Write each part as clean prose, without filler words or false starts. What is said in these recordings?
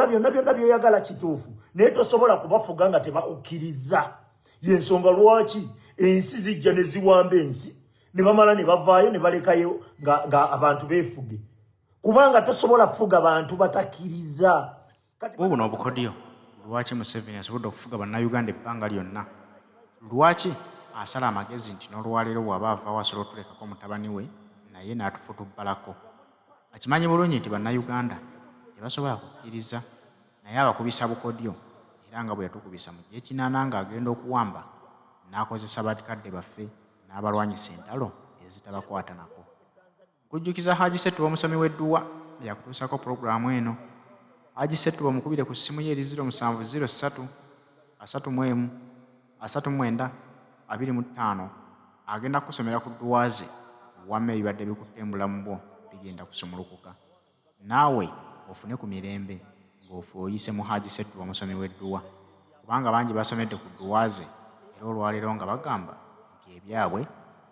Kola byonna byonna by'oyagala kituufu, naye tosobola kubafuga nga tebakukkiriza. Yensonga lwaki ensi zijja ne ziwamba ensi ne bamala ne bavaayo ne balekayo nga abantu beefuge, kubanga tosobola kufuga bantu batakkiriza. Buubuno obukodyo lwaki Museveni asobodde okufuga Bannayuganda ebbanga lyonna. Lwaki asala amagezi nti n'olwaleero bw'aba avaawo asobola otulekako mutabani we naye n'atufutubbalako. Akimanyi bulungi nti Bannayuganda tebasobola kukkiriza, naye abakubisa bukodyo era nga bwe yatukubisa mu gy'ekinaana ng'agenda okuwamba n'akozesa bakadde baffe n'abalwanyisa entalo ezitabakwata nako. Nkujjukiza Haji Ssettuba omusomi w'edduwa yakutuusako pulogulaamu eno. Haji Ssettuba omukubire ku ssimu ye eri 0703 31 39 25 agenda kukusomera ku dduwa ze, wamma ebibadde bikutte mu bulamu bwo bigenda kusumulukuka naawe ofune ku mirembe ng'oyise mu Haji Ssettuba omusomi w'edduwa, kubanga bangi basomedde ku dduwa ze era olwaleero nga bagamba nti ebyabwe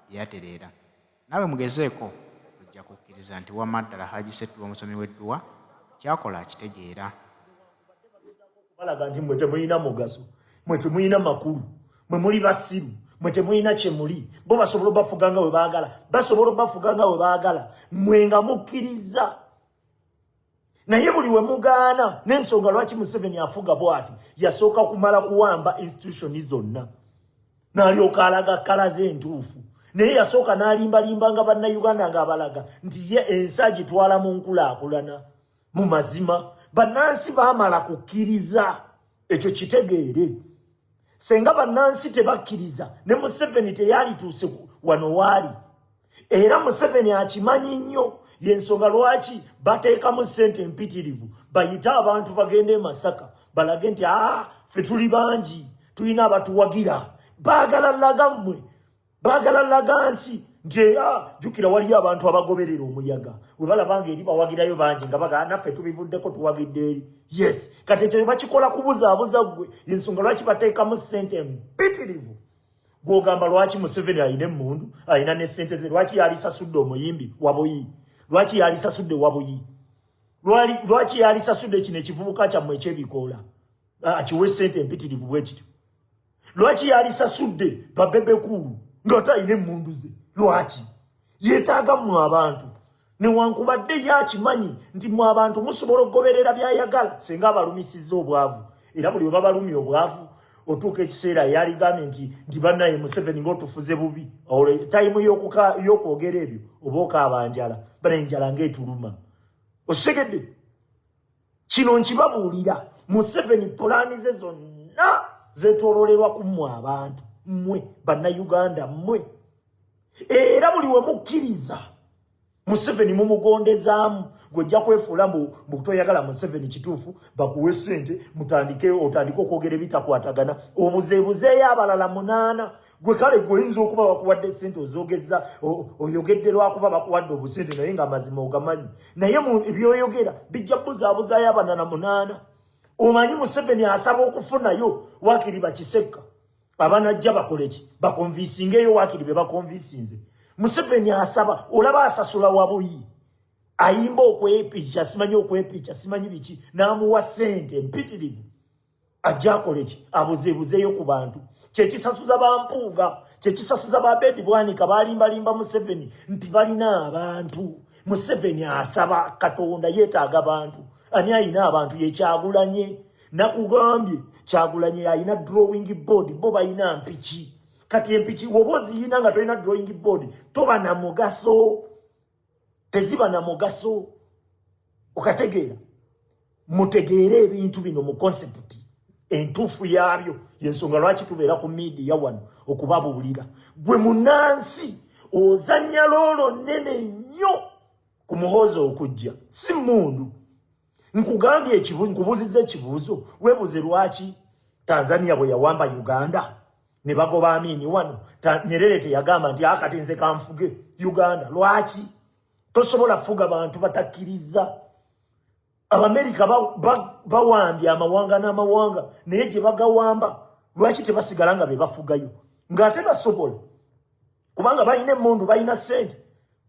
byatereera. Naawe mugezeeko ojja kukkiriza nti wamma ddala Haji Ssettuba omusomi w'edduwa ky'akola akitegeera. Balaga nti mwe temulina mugaso, mwe temulina makulu, mwe muli basiru, mwe temulina kye muli. Bo basobola obafuga nga bwe baagala, basobola obafuga nga bwe baagala, mwe nga mukkiriza. Naye buli we mugaana, n'ensonga lwaki Museveni afuga bw'ati, yasooka kumala kuwamba institution zonna n'alyoka alaga kkala ze entuufu. Naye yasooka n'alimbalimba nga Bannayuganda ng'abalaga nti ye ensi agitwala mu nkulaakulana. Mu mazima bannansi baamala kukkiriza, ekyo kitegeere. Senga bannansi tebakkiriza, ne Museveni teyalituuse wano waali. Era Museveni akimanyi nnyo, y'ensonga lwaki bateekamu ssente empitirivu bayite abantu bagende e Masaka balage nti ffe tuli bangi, tulina abatuwagira. Baagala laga mmwe, baagala laga nsi nti era jjukira waliyo abantu abagoberera omuyaga, we balaba ng'eri bawagirayo bangi nga bagamba naffe tubivuddeko tuwagidde eri. Yes, kati ekyo bakikola kubuzaabuza ggwe. Y'ensonga lwaki bateekamu ssente empitirivu. Gw'ogamba lwaki Museveni alina emmundu, alina ne ssente ze, lwaki yalisasudde omuyimbi Wabuyi, lwaki yalisasudde Wabuyi, lwaki yalisasudde kino ekivubuka kyammwe eky'ebikoola akiwe ssente empitirivu bwe kityo, lwaki yalisasudde babebekuulu ng'ate alina emmundu ze, lwaki yeetaaga mmwe abantu? Newankubadde ye akimanyi nti mmwe abantu musobola okugoberera by'ayagala singa abalumisizza obwavu. Era buli we babalumya obwavu otuuka ekiseera yaligambye nti bannaye Museveni ng'otufuze bubi. Olwo tayimu y'okwogera ebyo oba okaaba njala, bana enjala ng'etuluma. Osegedde kino nkibabuulira, Museveni pulaani ze zonna zeetooloolerwa ku mmwe abantu, mmwe Bannayuganda mmwe. Era buli we mukkiriza Museveni mumugondezaamu, gw'ojja kwefuula mbu toyagala Museveni kituufu, bakuwe ssente mutandike otandike okwogera ebitakwatagana, obuzeebuzeeyo abalala 8. Gwe kale gwe oyinza okuba bakuwadde ssente ozogezza, oyogedde lwakuba bakuwadde obusente, naye ng'amazima ogamanyi, naye ebyoyogera bijja buzaabuzayo abalala 8. Omanyi Museveni asaba okufunayo waakiri bakisekka abanajja bakole ki, bakonvisingeyo waakiri be bakonvisinze. Museveni asaba, olaba asasula Wabuyi ayimba okwepicha, simanyi okwepicha, simanyi biki, n'amuwa ssente empitirivu ajja akole ki, abuzeebuzeeyo ku bantu. Kyekisasuza ba Mpuuga, kyekisasuza ba Bedi Bwanika, balimbalimba Museveni nti balina abantu. Museveni asaba Katonda, yeetaaga bantu. Ani alina abantu? Ye Kyagulanye. Nakugambye Kyagulanye alina drawing board, bo balina mpiki. Kati empiki woba oziyina nga tolina drawing board toba na mugaso, teziba na mugaso. Okategeera? Mutegeere ebintu bino mu concept entuufu yaabyo. Yensonga lwaki tubeera ku media wano okubabuulira. Gwe munnansi ozannya loolo nnene nnyo ku Muhoozi okujja, si mmundu. Nkugambye nkubuuzizza ekibuuzo, weebuuze lwaki Tanzania bwe yawamba Uganda ne bagoba Amini wano, Nyerere teyagamba nti akati nze kanfuge Uganda. Lwaki tosobola kufuga bantu batakkiriza? Abamerika bawambye amawanga n'amawanga, naye gye bagawamba lwaki tebasigala nga be bafugayo ng'ate basobola? Kubanga balina emmundu, balina ssente,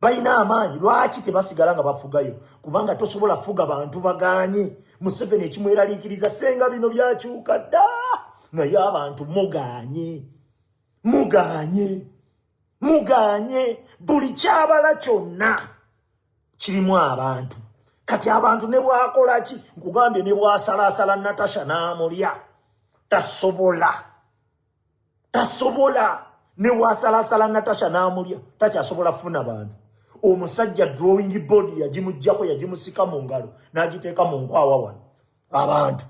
Balina amaanyi, lwaki tebasigala nga bafugayo? Kubanga tosobola fuga bantu baganye. Museveni ekimweraliikiriza, senga bino byakyuka dda, naye abantu muganye, muganye, muganye. Buli kyabala kyonna kirimu abantu. Kati abantu ne bwakola ki, nkugambye, ne bwasalaasala Natasha n'amulya, tasobola, tasobola. Ne bwasalasala Natasha n'amulya, takyasobola kufuna bantu. Omusajja drawing board yagimugjako, yagimusika mu ngalo n'agiteeka mu nkwawa. Wano abantu,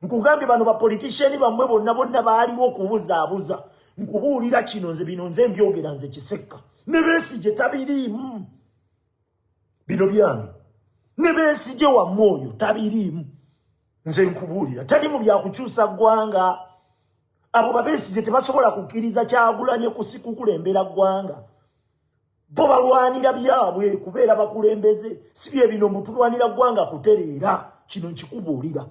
nkugambye, bano bapolitician bammwe bonna bonna baaliwo okubuzaabuza. Nkubuulira kino, nze bino nze mbyogera, nze Kisekka. Ne Besigye tabiriimu, bino byange. Ne Besigye wammwe oyo tabiriimu, nze nkubuulira, tali mu byakukyusa ggwanga. Abo babesigye tebasobola kukkiriza Kyagulanye kusikukulembera ggwanga. Bo balwanira byabwe kubeera bakulembeze, si bye bino mbu tulwanira ggwanga kutereera. Kino nkikubuulira,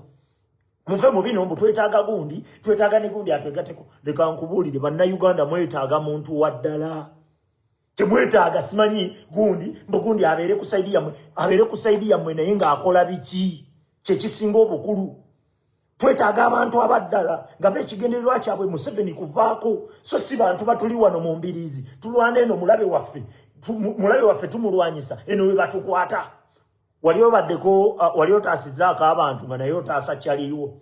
muve mu bino mbu twetaaga gundi, twetaaga ne gundi atwegateko. Leka nkubuulire, Bannayuganda, mwetaaga muntu wa ddala. Temwetaaga simanyi gundi, mbu gundi abeere ku side yammwe, abeere ku side yammwe, naye ng'akola biki? Kyekisinga obukulu. Twetaaga abantu abaddala nga bekigendererwa kyabwe Museveni kuvaako, so si bantu batuli wano mu mbiriizi tulwana eno mulabe waffe, mulabe waffe tumulwanyisa eno we batukwata. Wali obaddeko, wali otaasizzaako abantu nga naye otaasa kyaliwo.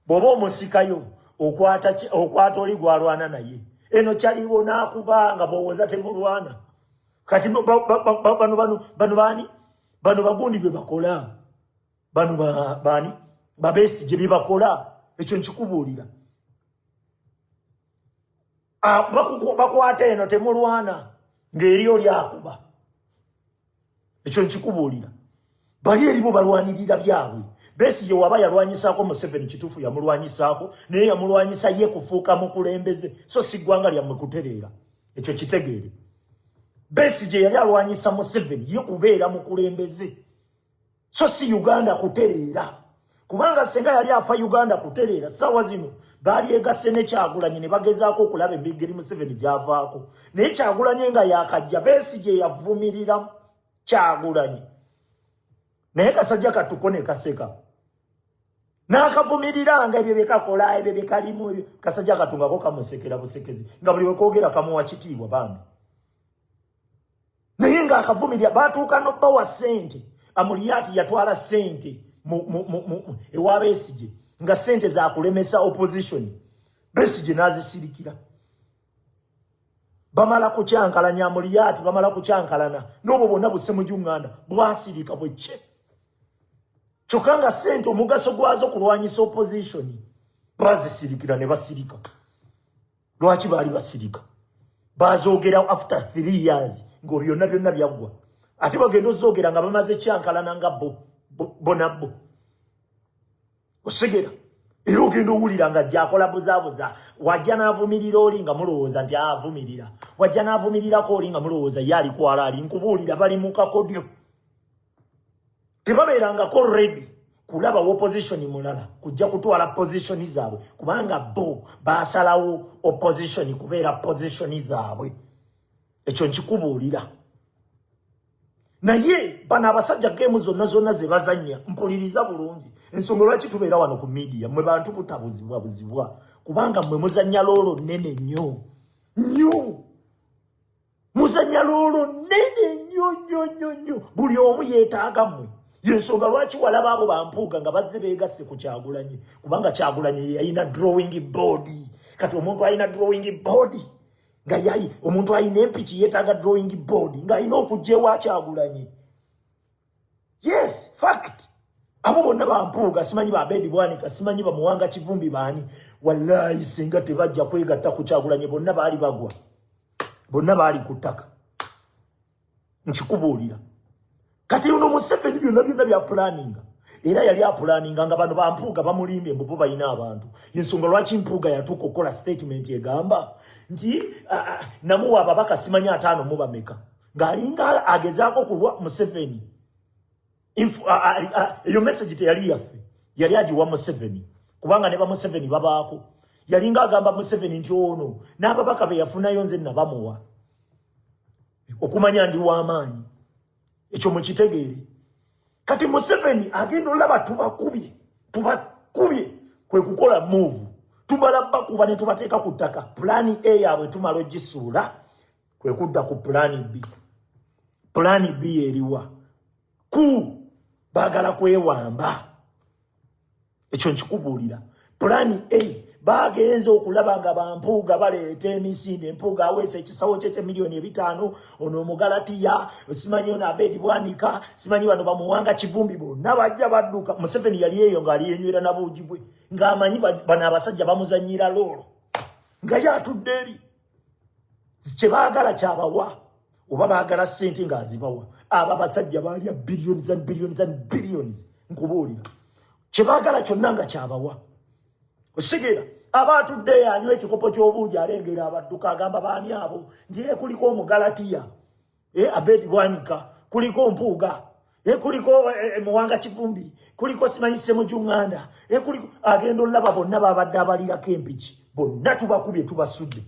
Bw'oba omusikayo, okwata oli gwalwana naye eno kyaliwo n'akuba nga bw'owoza temulwana. Kati bano baani? Bano bagundi bye bakola, bano baani, babesigye bye bakola, ekyo nkikubuulira. Bakwata eno temulwana ng'eri oli akuba, ekyo nkikubuulira. Bali eribo balwanirira byabwe. Besigye waba yalwanyisaako Museveni, kituufu yamulwanyisaako, naye yamulwanyisa ye kufuuka mukulembeze, so si ggwanga lyammwe kutereera. Ekyo kitegeere. Besigye yali alwanyisa Museveni ye kubeera mukulembeze, so si Uganda kutereera. Kubanga senga yali afa Uganda kutereera, saawa zino baali egasse ne Kyagulanyi ne bagezaako okulaba engeri Museveni gy'avaako. Naye Kyagulanyi nga yakajja, Besigye yavumirira Kyagulanyi, naye kasajja katuko ne kaseka n'akavumirira nga ebyo byekakola, ebyo byekalimu ebyo. Kasajja katungako kamusekera busekezi, nga buli wekoogera kamuwa kitiibwa bambi, naye ng'akavumirira. Batuuka n'obbawa ssente. Amuriat yatwala ssente ewa Besigye, nga ssente zakulemesa opposition. Besigye n'azisirikira. Bamala kukyankalanya Amuriat, bamala kukyankalana n'obwo bwonna busemujuŋŋanda bwasirika bwekye. Kyokka nga ssente omugaso gwazo kulwanyisa opposition, bazisirikira ne basirika. Lwaki baali basirika? Bazoogera after 3 years nga byonna byonna byaggwa. Ate bagenda ozoogera nga bamaze kyankalana nga bo bo nabbo osigera. Era ogenda owulira nga jjakola buzaabuza, wajja n'avumirira oli nga mulowooza nti avumirira, wajja n'avumirirako oli nga mulowooza ye ali kwala ali. Nkubuulira, bali mu kakodyo, tebabeerangako ready kulaba opposition mulala kujja kutwala position zaabwe, kubanga bo basalawo opposition kubeera position zaabwe. Ekyo nkikubuulira. Naye bano abasajja game zonna zonna ze bazannya, mpuliriza bulungi ensonga lwaki tubeera wano ku media. Mmwe bantu butabuzibwa buzibwa, kubanga mmwe muzannya role nnene nnyo nnyo, muzannya role nnene nnyo nnyo nnyo nnyo. Buli omu yeetaaga mmwe. Yensonga lwaki walaba abo bampuuga nga bazze beegasse ku Kyagulanyi, kubanga Kyagulanyi yalina drawing board. Kati omuntu alina drawing board, nga yayi omuntu alina empiki yeetaaga drawing board, ng'alina okujja ewa Kyagulanyi. Yes, fact, abo bonna bampuuga, simanyi babedi Bwanika, simanyi bamuwanga Kivumbi, baani, wallayi singa tebajja kwegatta ku Kyagulanyi, bonna baali bagwa, bonna baali ku ttaka, nkikubuulira. Kati ono Museveni byonna byonna bya planninga, era yali aplanninga nga bano bampuuga bamulimbye mbu bo balina abantu. Yensonga lwaki Mpuuga yatuuka okukola statement egamba nti namuwa ababaka simanyi 50 mubameka, ng'alinga agezaako kulwa Museveni. Eyo message teyali yaffe, yali agiwa Museveni, kubanga ne bamuseveni babaako. Yalinga agamba Museveni nti ono n'ababaka be yafunayo nze nabamuwa. Okumanya ndi w'amaanyi. Ekyo mukitegeere. Kati Museveni agenda olaba tubakubye, tubakubye kwe kukola move. Tumala bakuba ne tubateeka ku ttaka. Pulaani A yaabwe tumala ogisuula kwe kudda ku pulaani B. Pulaani B eriwa? Ku baagala kwewamba. Ekyo nkikubuulira. Pulaani A bagenze okulaba nga bampuuga baleeta emisinde. Empuuga aweesa ekisawo kye ky'emiliyoni 500, ono omugalatiya, simanyi ono Abedi Bwanika, simanyi bano bamuwanga Kivumbi, bonna bajja badduka. Museveni yali eyo ng'ali yenywera na buugi bwe, ng'amanyi bano abasajja bamuzannyira loolo, nga ye atudde eri kye baagala kyabawa, oba baagala ssente ng'azibawa. Abo abasajja baalya billions and billions and billions. Nkubuulira, kye baagala kyonna nga kyabawa. Ositegeera? Aba atuddeyo anywa ekikopo ky'obuugi, alengera abadduka, agamba baani abo? Nti ye kuliko omugalatiya, Abedi Bwanika, kuliko Mpuuga, kuliko Muwanga Kivumbi, kuliko simanyi Ssemuju Nganda, kuliko agenda olaba bonna babadde abalirako empiki, bonna tubakubye tubasudde.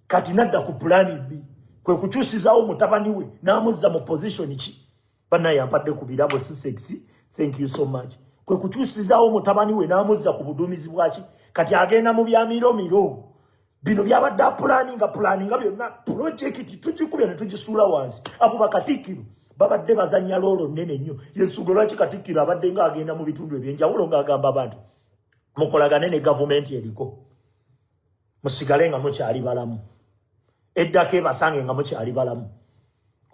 Kati nadda ku pulaani B, kwe kukyusizaawo mutabani we n'amuzza mu position ki? Bannaye ampadde ku birabo Sussex, thank you so much. Kwe kukyusizaawo mutabani we n'amuzza ku buduumizi bwaki. Kati agenda mu bya miromiro bino byabadde apulaninga pulaninga byonna, pulojekiti tugikubye ne tugisuula wansi. Abo bakatikkiro babadde bazannya loolo nnene nnyo. Yensonga lwaki Katikkiro abadde ng'agenda mu bitundu ebyenjawulo ng'agamba abantu mukolagane ne gavumenti eriko, musigale nga mukyali balamu, eddako ebasange nga mukyali balamu.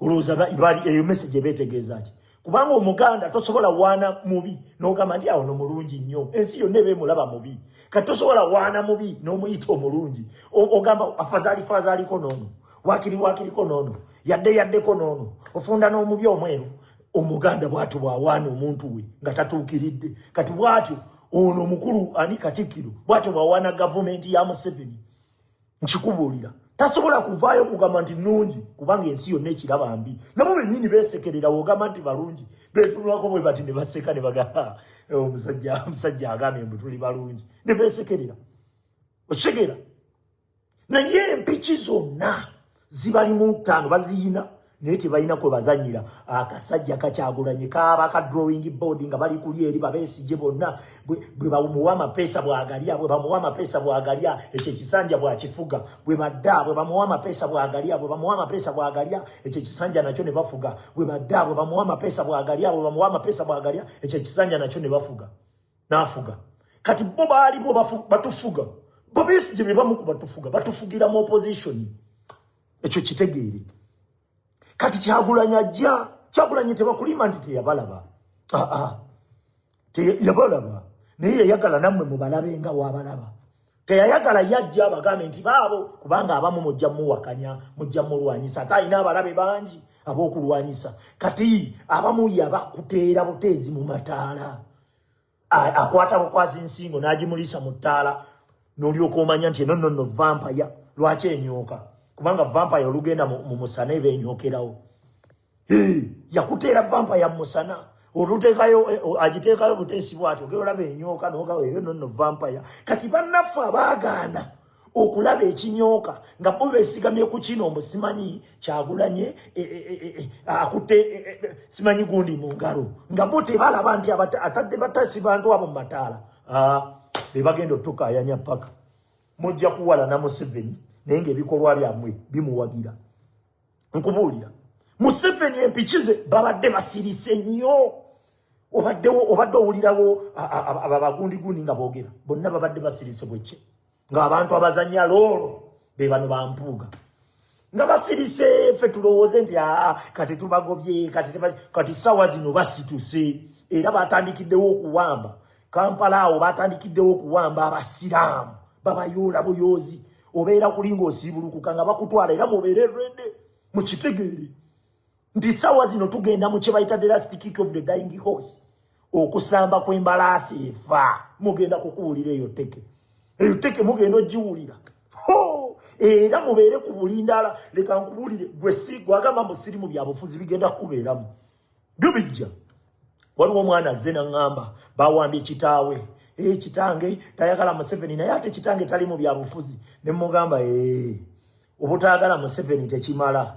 Olowooza bali eyo message ebeetegeeza ki? Kubanga Omuganda tosobola waana mubi n'ogamba nti awo no mulungi nnyo. Ensi yonna eba emulaba mubi. Kati tosobola waana mubi n'omuyita omulungi. Ogamba afazaali fazaaliko n'ono, waakiri waakiriko n'ono, yadde yaddeko n'ono, ofunda n'omubi omweru. Omuganda bw'atyo bw'awaana omuntu we nga tatuukiridde. Kati bw'atyo ono omukulu ani Katikkiro bw'atyo bw'awaana gavumenti ya Museveni. Nkikubuulira, tasobola kuvaayo kugamba nti nnungi, kubanga ensi yonna ekiraba mbi. Nabo bennyini beesekerera. W'ogamba nti balungi, beetunulako bwe bati ne baseka ne bagamba omusajja agambye mbu tuli balungi, ne beesekerera. Okitegeera? Naye empiki zonna zibali mu ttaano baziyina, naye tebalina kwe bazannyira. Akasajja kakyagulanye kaaba ka drawing board nga bali kuli eri babeesige bonna. Bwe bamuwa amapeesa bwagalya, bwe bamuwa amapeesa bwagalya, ekyo ekisanja bwakifuga. Bwe badda, bwe bamuwa amapeesa bwagalya, bwe bamuwa amapeesa bwagalya, ekyo ekisanja nakyo ne bafuga. Bwe badda, bwe bamuwa amapeesa bwagalya, bwe bamuwa amapeesa bwagalya, ekyo ekisanja nakyo ne bafuga, n'afuga. Kati bo baalibo batufuga, bo Besigye be bamu ku batufuga, batufugira mu opposition. Ekyo kitegeere. Kati Kyagulanyi ajja. Kyagulanyi tebakulima nti teyabalaba. Aa, yabalaba, naye yayagala nammwe mubalabe nga wabalaba. Teyayagala yajja abagambe nti baabo, kubanga abamu mujja muwakanya, mujja mulwanyisa, ate alina abalabe bangi ab'okulwanyisa. Kati abamu yabakuteera buteezi mu mataala, akwata bukwasi nsingo n'agimuliisa mu ttaala, n'olyoka omanya nti eno nno nno vampire. Lwaki enyooka? Kubanga vampire olugenda mu musana eba enyookerawo. Yakuteera vampire mu musana, oluteekayo agiteekayo buteesi bwatyo, ogenda olaba enyooka, n'ogamba eyo nno nno vampire. Kati bannaffe abaagaana okulaba ekinyooka nga bo beesigamye ku kino, mbu simanyi Kyagulanye akutte simanyi gundi mu ngalo, nga bo tebalaba nti atadde batasi bantu abo mu mataala, be bagenda otukaayanya paka mujja kuwalana Museveni, naye ng'ebikolwa byammwe bimuwagira. Nkubuulira, Museveni empiki ze babadde basirise nnyo. Obaddewo, obadde owulirawo abagundigundi nga boogera, bonna babadde basirise bwekye, ng'abantu abazannya loolo be bano bampuuga nga basirise. Ffe tulowooze nti aa kati tubagobye, kati ssaawa zino basituse era batandikiddewo okuwamba Kampala. Awo batandikiddewo okuwamba abasiraamu, babayoola buyoozi. Obeera kuli ng'osiibulukuka nga bakutwala. Era mubeere ready, mukitegeere nti ssaawa zino tugenda mu kye bayita the last kick of the dying horse, okusamba kw'embalaasi efa. Mugenda kukuwulira eyo teke, eyo teke mugenda ogiwulira. Era mubeere ku bulindaala. Leka nkubuulire, gwe si gwagamba mbu siri mu byabufuzi, bigenda kukubeeramu byo bijja. Waliwo omwana azze naŋŋamba bawambye kitaawe. Kitange tayagala Museveni, naye ate kitange tali mu byabufuzi. Ne mugamba, obutaagala Museveni tekimala.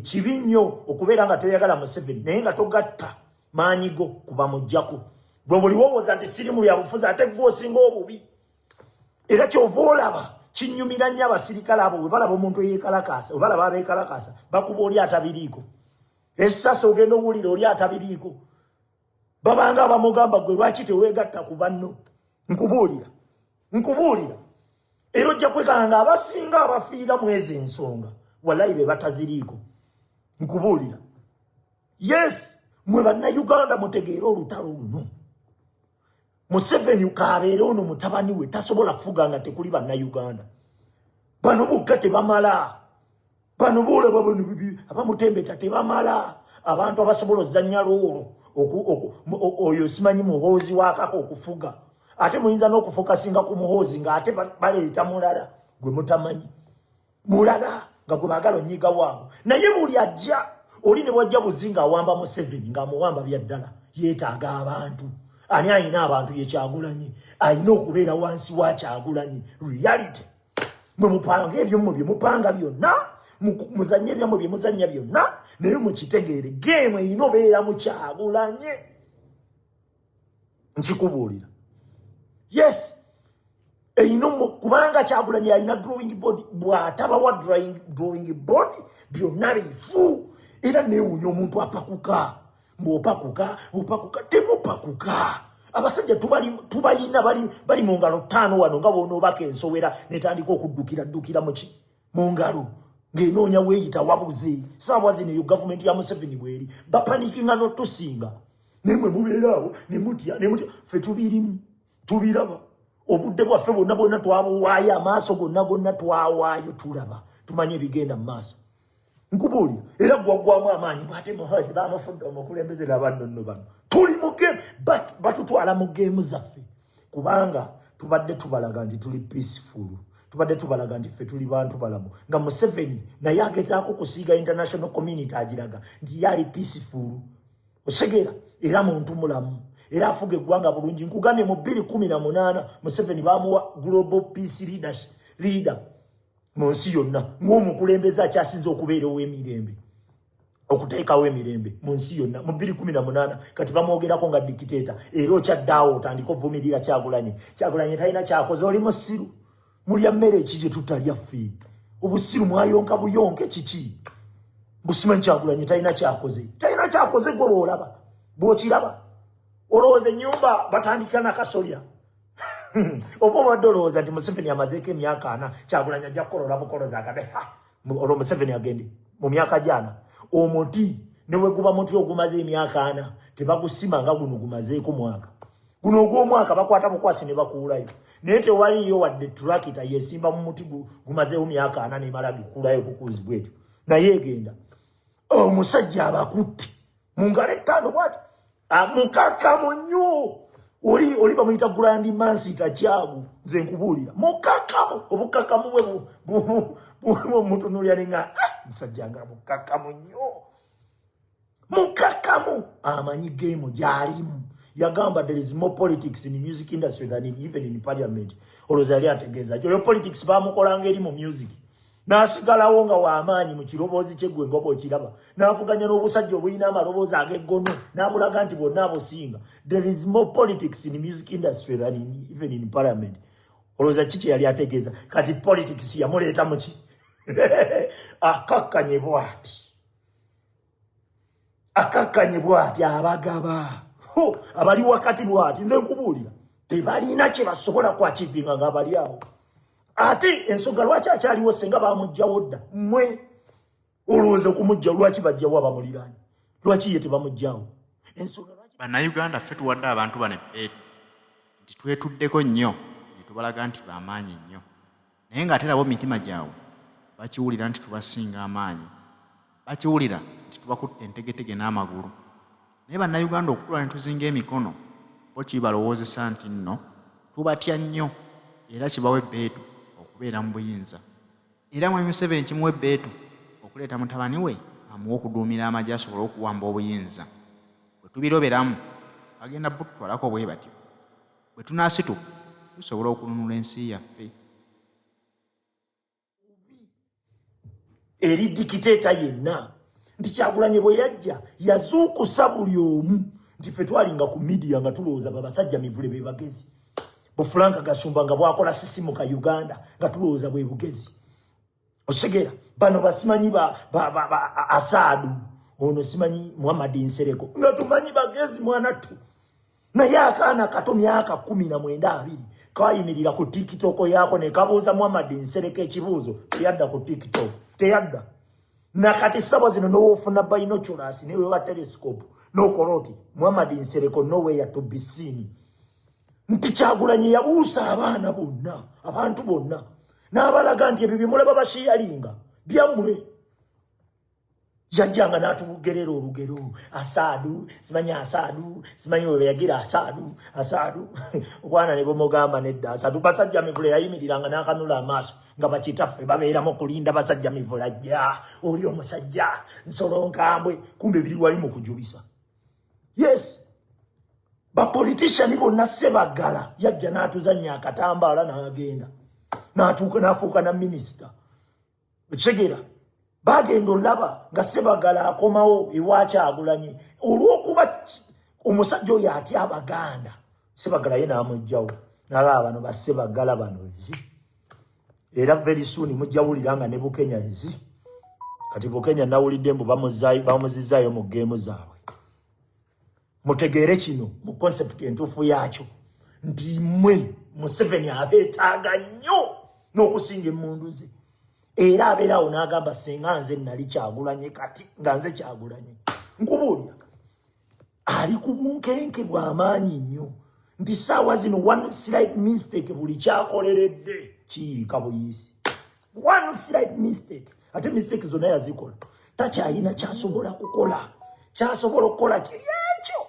Kibi nnyo okubeera nga toyagala Museveni naye nga togatta maanyi go kuba mujjako. Gwe buli wowooza nti siri mu byabufuzi, ate gwe osinga obubi. Era kyova olaba kinyumira nnyo abasirikale abo bwe balaba omuntu eyeekalakaasa, bwe balaba abeekalakaasa bakuba oli atabiriiko. Essasi ogenda owulira oli atabiriiko. Babanga abamugamba gwe lwaki teweegatta ku banno. Nkubuulira, nkubuulira. Era ojja kwekanga nga abasinga abafiira mu ezo ensonga wallayi be bataziriiko. Nkubuulira. Yes, mwe bannayuganda mutegeere olutalo luno. Museveni k'abeere ono mutabani we tasobola kufuga nga tekuli bannayuganda. Bano bokka tebamala. Bano boolaba abamutembeta tebamala. Abantu abasobola ozannya loolo oyo simanyi Muhoozi w'akaka okufuga. Ate muyinza n'okufokasinga ku Muhoozi ng'ate baleeta mulala gwe mutamanyi. Mulala nga gwe baagala onyiga waabwe. Naye buli ajja oli ne bwajja buzi ng'awamba Museveni ng'amuwamba bya ddala yeetaaga abantu. Ani ayina abantu ye Kyagulanyi, ayina okubeera wansi wa Kyagulanyi. Reality. Mwe mupanga ebyo mmwe bye mupanga byonna, muzanye ebyammwe bye muzannya byonna, naye mukitegeere geemu erina obeera mu Kyagulanyi. Nkikubuulira. Yes. Erina kubanga Kyagulanyi alina drawing board, bw'atabawa drawing board byonna bifu. Era neewuunya omuntu apakuka. Bw'opakuka, opakuka, temupakuka. Abasajja tubalina bali mu ngalo ttaano wano nga bw'onoobaka ensowera n'etandika okuddukira ddukira mu ngalo ng'enoonya weeyita wabuze. Saawa zino eyo gavumenti ya Museveni bw'eri bapanikinga n'otusinga. Naye mwe mubeera awo ne mutya, ne mutya. Ffe tubirimu, tubiraba. Obudde bwaffe bwonna bwonna twabuwaayo, amaaso gonna gonna twawaayo, tulaba, tumanye ebigenda mu maaso. Nkubuulira, era gwaggwamu amaanyi bw'ate Muhoozi bamufudde omukulembeze. Laba nno nno bano tuli mu game, batutwala mu geemu zaffe kubanga tubadde tubalaga nti tuli peaceful, tubadde tubalaga nti ffe tuli bantu balamu. Nga Museveni naye agezaako kusiiga international community agiraga nti ye ali peaceful, osegeera, era muntu mulamu, era afuga eggwanga bulungi. Nkugambye mu 2018 Museveni bamuwa Global Peace Leader mu nsi yonna ng'omukulembeze akyasinze okubeera ow'emirembe, okuteekawo emirembe mu nsi yonna mu 2018. Kati bamwogerako nga dictator, era okyaddaawo otandika ovumirira Kyagulanyi. Kyagulanyi talina kyakoze, oli musiru. Mulya mmere ki gye tutalya ffe? Obusiru mwayonka buyonke kiki? Busimanyi Kyagulanyi talina kyakoze, talina kyakoze. Gwe bw'olaba, bw'okiraba, olowooza ennyumba batandika nakasolya? Oba obadde olowooza nti Museveni amazeeko emyaka 40, Kyagulanyi ajja kukolola bukolozi agambe olwo Museveni agende mu myaka gyana? Omuti ne bwe guba muti ogumaze emyaka 40, tebagusima nga guno gumazeeko mwaka. Guno ogw'omwaka bakwata bukwasi ne bakuulayo, naye tewaliyo wadde tulakita yesimba mu muti gumazeewo myaka 40 nemala gikuulayo bukuuzi bwetyo, naye egenda. Omusajja abakutte mu ngalo ettaano bwati, mukakamu nnyo. Oli bamuyita Grand Master Kyagu. Nze nkubuulira, mukakamu, obukakamu bwe mutunulira nenga musajja nga mukakamu nnyo, mukakamu, amanyi geemu gy'alimu. Yagamba there is more politics in the music industry than even in parliament. Olowooza yali ategeeza ki? Oyo politics bamukolanga eri mu music n'asigalawo nga w'amaanyi mu kiroboozi kye. Gwe nga bw'okiraba, n'avuganya n'obusajja obulina amaloboozi ag'eggono n'abulaga nti bonna abusinga. There is more politics in the music industry than even in parliament. Olowooza ki kye yali ategeeza? Kati politics yamuleeta mu ki? Akakkanye bw'ati, akakkanye bw'ati, abagaba abali wakati bw'ati. Nze nkubuulira, tebalina kye basobola kwachievinga nga bali awo. Ate ensonga lwaki akyaliwo, senga bamuggyawo dda. Mmwe olowooza okumugja lwaki bajjawo abamuliraanye? Lwaki ye tebamuggyawo? Ensonga lwaki Bannayuganda ffe tuwadde abantu bano ebbeetu nti twetuddeko nnyo ne tubalaga nti bamaanyi nnyo, naye ng'ate nabo mitima gyabwe bakiwulira nti tubasinga amaanyi, bakiwulira nti tubakutte entegetege n'amagulu. Naye bannayuganda okutula ne tuzinga emikono, bo kibalowoozesa nti nno tubatya nnyo, era kibawa ebbeetu okubeera mu buyinza. Era Mwami Museveni kimuwa ebbeetu okuleeta mutabani we amuwe okuduumira amagye asobole okuwamba obuyinza. Bwe tubiroberamu, bagenda bututwalako bwe batyo. Bwe tunaasituka, tusobola okununula ensi yaffe. Eri dictator yenna nti Kyagulanyi bwe yajja yazuukusa buli omu nti ffe twalinga ku media nga tulowooza babasajja mivule be bagezi, Bufulanka Gashumba nga bwakola sisimuka Uganda nga tulowooza bwe bugezi. Otegeera, bano basimanyi ba Asaadu, ono simanyi Muhammad Nsereko, nga tumanyi bagezi mwana tu. Naye akaana kato myaka 19, 20 kayimirira ku TikTok yaako ne kabuuza Muhammad Nsereko ekibuuzo. Teyadda ku TikTok, teyadda nakati. Ssaawa zino nowoofuna binoculars newewa telescope nokola oti, Muhammad Nsereko nowhere to be seen. Nti Kyagulanyi yabuusa abaana bonna, abantu bonna, n'abalaga nti ebyo byemulaba bashiyalinga byammwe. Yajjanga n'atugerera olugero, Asaadu simanyi, Asaadu simanyi we yagira Asaadu, Asaadu obwana ne bumugamba nedda Asaadu. Basajja mivule yayimiriranga n'akanula amaaso nga bakitaffe babeeramu kulinda basajja mivule ajja, oli omusajja nsolo nkambwe, kumbe biri wali mu kujubisa. Yes, ba politician bonna, Sebagala yajja n'atuzannya akatambaala n'agenda n'atuuka n'afuuka na minisita. Okitegeera, bagenda olaba nga Sebagala akomawo ewa Kyagulanyi olw'okuba omusajja oyo atya Abaganda. Sebagala ye n'amugjawo nalaba bano Basebagala bano zi. Era very soon mujja wulira nga ne Bukenya zi. Kati Bukenya nawulidde mbu bamuzizaayo mu game zaabwe. Mutegeere kino mu concept entuufu yaakyo nti mmwe Museveni abeetaaga nnyo n'okusinga emmundu ze. Era abeerawo n'agamba, singa nze nali Kyagulanye, kati nga nze Kyagulanye, nkubuulira ali ku bunkenke bw'amaanyi nnyo nti saawa zino one slight mistake, buli kyakoleredde kiyiika buyiisi. One slight mistake, ate mistake zonna yazikola, takyalina kyasobola kukola. Kyasobola okukola kiri ekyo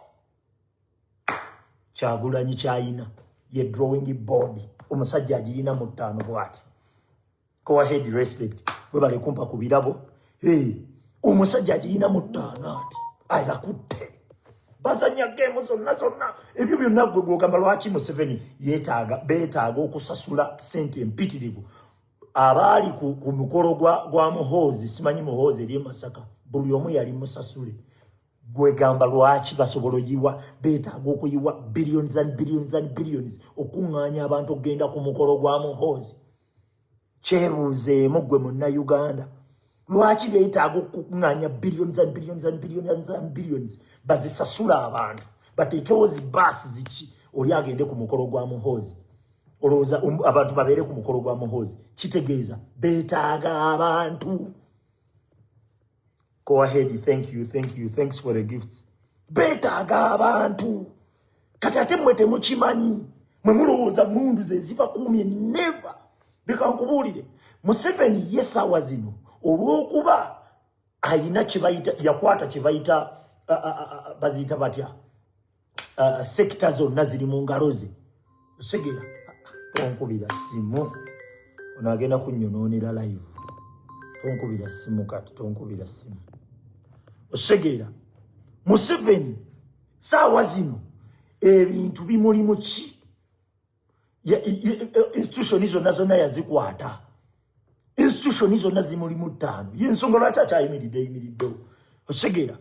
Kyagulanyi kyayina ye drawing board. Omusajja agiyina mu ttaano bw'ati. Go ahead, respect, webale kumpa ku birabo. Hey, omusajja agiyina mu ttaano ati abakutte bazanya game zonna zonna. Ebyo byonna gwe gwogamba lwaki Museveni yeetaaga, beetaaga okusasula sente empitirivu abaali ku mukolo gwa Muhoozi, simanyi Muhoozi eri e Masaka, buli omu yali musasule. Gwegamba lwaki basobola oyiwa, beetaaga okuyiwa billions and billions and billions okuŋŋaanya abantu okugenda ku mukolo gwa Muhoozi? Kyebuuzeemu gwe Munnayuganda, lwaki beetaaga okukuŋŋaanya billions and billions and billions and billions, bazisasula abantu, bateekewo zibaasi ziki, oli agende ku mukolo gwa Muhoozi? Olowooza abantu babeere ku mukolo gwa Muhoozi kitegeeza beetaaga abantu? Go ahead, thank you, thank you, thanks for the gifts. Beetaaga abantu. Kati ate mmwe temukimanyi, mwe mulowooza mundu ze zibakuumye. Never. Leka nkubuulire, Museveni ye saawa zino olw'okuba ayina kyebayita, yakwata kyebayita, baziyita batya, sector zonna ziri mu ngalo ze. Osegera, tonkubira simu, ono agenda kunnyonoonera live. Tonkubira simu kati, tonkubira simu. Osegeera, Museveni saawa zino ebintu bimuli ki? Institution zonna zonna yazikwata, institution zonna zimulimu ttaano. Yensonga lwaki akyayimiridde yimiriddewo. Osegeera?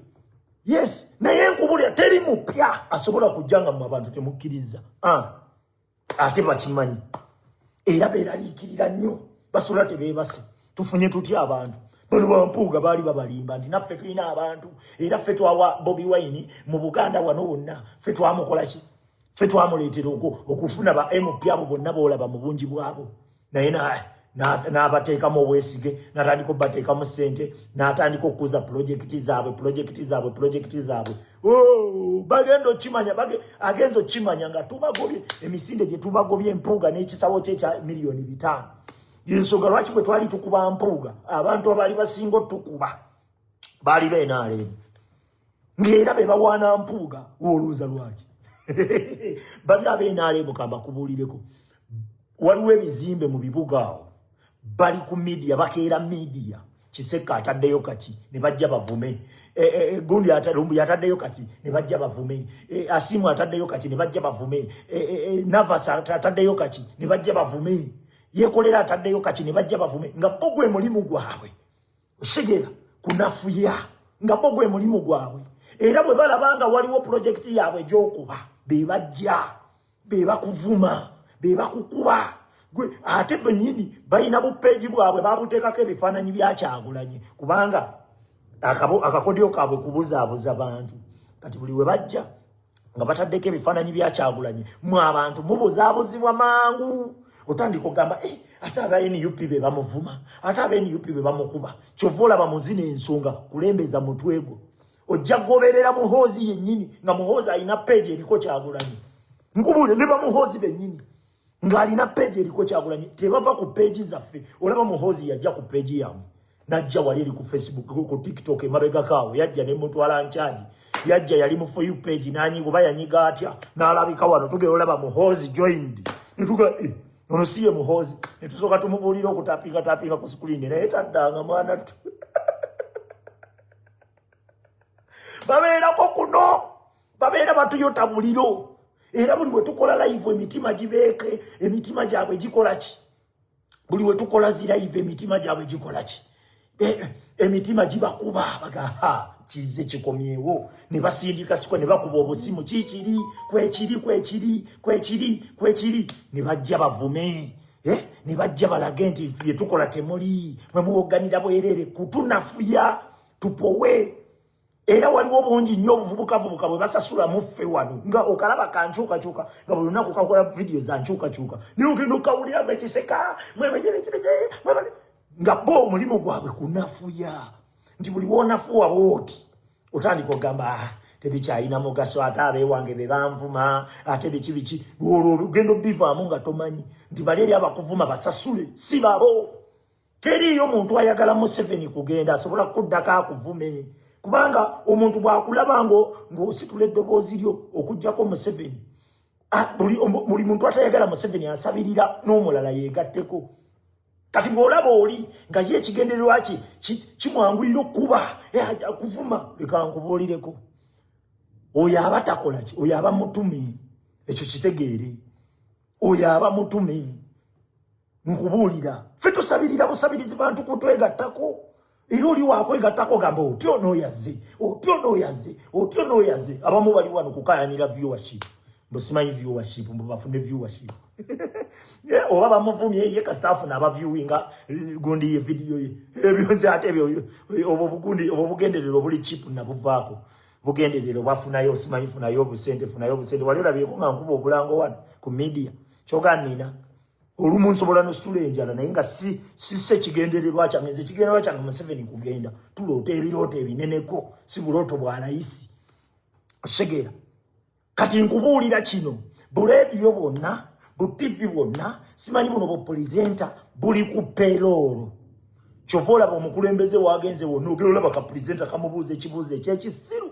Yes, naye nkubulira, teri mupya asobola kujja nga mu abantu temukkiriza. Ah, ate bakimanyi era beeraliikirira nnyo, basobola tebeebase. Tufunye tutya abantu bano? Bampuuga baali babalimba nti naffe tulina abantu, era ffe twawa Bobi Wine mu Buganda wano wonna, ffe twamukola ki, ffe twamuleetera okufuna ba MP abo bonna boolaba mu bungi bwabo. Naye n'abateekamu obwesige, n'atandika obubateekamu ssente, n'atandika okukuza pulojekiti zaabwe, pulojekiti zaabwe, pulojekiti zaabwe. Oh, bagenda okimanya, agenza okimanya nga tubagobye emisinde gye tubagobye Empuuga n'ekisawo kye ekya miliyoni 5. Yensonga lwaki bwe twali tukuba Mpuuga, abantu abaali basinga otukuba baali b'NRM, ng'era be bawaana Mpuuga. Woolowooza lwaki bali ab'NRM? Kambakubuulireko, waliwo ebizimbe mu bibuga awo, bali ku media, bakeera media. Kisekka ataddeyo kaki, ne bajja bavume. Gundi Lumbu yataddeyo kati, ne bajja bavume. Asimu ataddeyo kaki, ne bajja bavume. Navas ataddeyo kaki, ne bajja bavume. Yekolera ataddeyo kaki, ne bajja bavume, nga bo gwe mulimu gwabwe. Oshegera kunafuya nga bo gwe mulimu gwabwe. Era bwe balaba nga waliwo pulojekiti yaabwe gy'okuba, be bajja, be bakuvuma, be bakukuba. Gwe ate bennyini balina bupeegi bwabwe babuteekako ebifaananyi bya Kyagulanyi, kubanga akakodyo kaabwe kubuzaabuza bantu. Kati buli we bajja nga bataddeko ebifaananyi bya Kyagulanyi, mwe abantu mubuzaabuzibwa mangu. Otandika okugamba ate aba NUP be bamuvuma, ate aba NUP be bamukuba. Kyova olaba mu zino ensonga kulembeza mutwe gwo. Ojja kugoberera Muhoozi yennyini, nga Muhoozi alina peegi eriko Kyagulanyi. Nkubuulire, ne bamuhoozi bennyini ng'alina peegi eriko Kyagulanyi, tebava ku peegi zaffe. Olaba Muhoozi yajja ku peegi yammwe, n'ajja wali eri ku Facebook, ku TikTok emabegako awo, yajja ne mutwala nkyagi. Yajja yali mu For You page, n'anyiga oba yanyiga atya, n'alabika wano. Tugenda olaba Muhoozi joined, ne tuga ono si ye Muhoozi. Ne tusooka tumubuulira okutapinga tapinga ku screen, naye taddanga mwana tu. Babeerako kuno, babeera batuyota buliro. Era buli bwe tukola live emitima gibeeke, emitima gyabwe gikola ki? Buli bwe tukola zi live emitima gyabwe gikola ki? Emitima gibakuba, baga kizze kikomyewo. Ne basindika siko, ne bakuba obusimu, kikiri kwekiri kwekiri kwekiri kwekiri, ne bajja bavume, ne bajja balage nti bye tukola temuli, mwe muwoganira bwerere kutunafuya tupowe. Era waliwo bungi nnyo obuvubukavubuka bwe basasula mu ffe wano, nga okalaba kankyukakyuka, nga buli lunaku kakola vidiyo za nkyukakyuka, naye ogenda okawulira mwekiseka nga bo omulimu gwabwe kunafuya, nti buli woonafuwa bw'oti otandika ogamba tebikyalina mugaso, ate abeewange be banvuma, ate biki biki. Olwo ogenda obivaamu nga tomanyi nti bali eri abakuvuma basasule, si babo. Teriiyo muntu ayagala Museveni kugenda asobola kuddako akuvume, kubanga omuntu bw'akulaba ng'ositula eddoboozi lyo okuggyako Museveni, buli muntu atayagala Museveni asabirira n'omulala yeegatteko. Kati bw'olaba oli nga ye ekigendererwa kye kimwanguyira okukuba, kuvuma, leka nkubuulireko, oyo aba takola ki? Oyo aba mutume. Ekyo kitegeere, oyo aba mutume. Nkubuulira, ffe tusabirira busabirizi bantu kutwegattako. Era oli wakwegattako gamba otyo n'oyazze, otyo n'oyazze, otyo n'oyazze. Abamu bali wano kukayanira viewership, mbu simanyi viewership, mbu bafune viewership. Oba bamuvumye ye kasita afuna abaviewinga gundi ye vidiyo ye. Ebyo nze ate ebyo obwo bugundi, obwo bugendererwa obuli cheap nabuvaako. Bugendererwa bafunayo simanyi funayo obusente, funayo obusente. Wali olabyeko nga nkuba obulango wano ku media, kyoga nina olumu nsobola n'osula enjala, naye nga si sisse ekigendererwa kyange. Nze ekigendererwa kyange Museveni kugenda, tuloota ebirooto ebineneko, si bulooto bwa layisi. Osegeera? Kati nkubuulira kino, buleediyo bwonna, bu TV bwonna, simanyi buno bupulizenta buli ku payroll. Kyova olaba omukulembeze wagenze wonna, ogenda olaba ka pulizenta kamubuuza ekibuuzo ekyekisiru,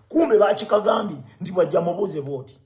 kumbe bakikagambye nti bwajja mubuuze bw'oti.